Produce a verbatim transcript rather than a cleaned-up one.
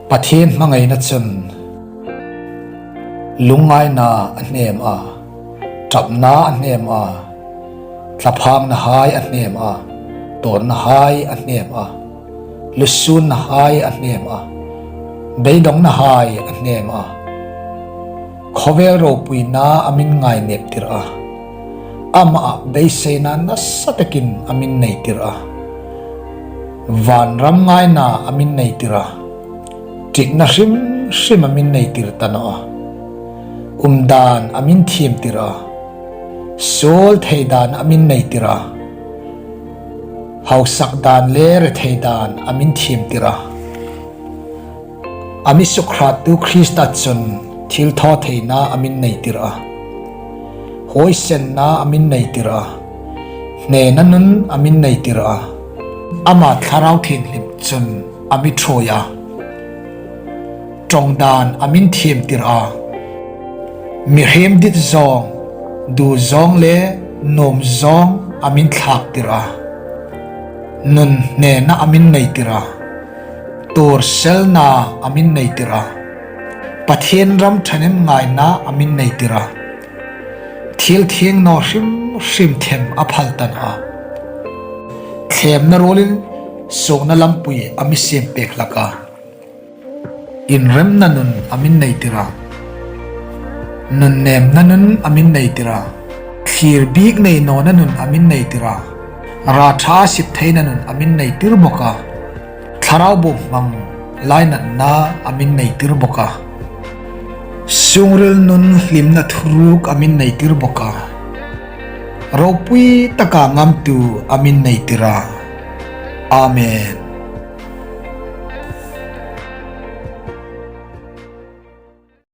Pathien hmangaina chun lungngaina a hnem a, ṭapna a hnem a, thlaphângnahai a hnem a, tâwngnahai a hnem a, lusuonnahai a hnem a, beidongnahai a hnem a, khawvel ropuina a mi'n ngainêptir a, ama a beiseina nasa takin a mi'n neitir a, vânram ngaina a mi'n neitir a, ṭikna hrim hrim a mi'n neitir ta naw a, umdân a mi'n thiemtir a, suol thei dân a mi'n neitir a, hausak dân le rethei dân a mi'n thiemtir a, a mi sukhrâttu Krista chun thilthawtheina a mi'n neitir a, huoisenna a mi'n neitir a, hnena nun a mi'n neitir a, ama Thlarau Thienghlim chun a mi ṭhuoi a, ṭawng dân a mi'n thiemtir a, mihriem dit zâwng, du zâwng le nuom zâwng a mi'n thlâktir a, nun hnena a mi'n neitir a, tuorselna a mi'n neitir a, Pathien ram ṭhahnem ngaina a mi'n neitir a, thil thienghlim hrim hrim them a phal ta naw a, thlêmna ruolin suokna lampui a mi siempêk hlak a, inremna nun a mi'n neitir a, nunnêmna nun a mi'n neitir a, thlîr bîk nei nawna nun a mi'n neitir a, râ ṭha sip theina nun a mi'n neitir bawk a, thlarau buothai hmang lainatna a mi'n neitir bawk a, sûngril nun hlimna thuruk a mi'n neitir bawk a, ropui taka ngamtu a mi'n neitir a. Amen.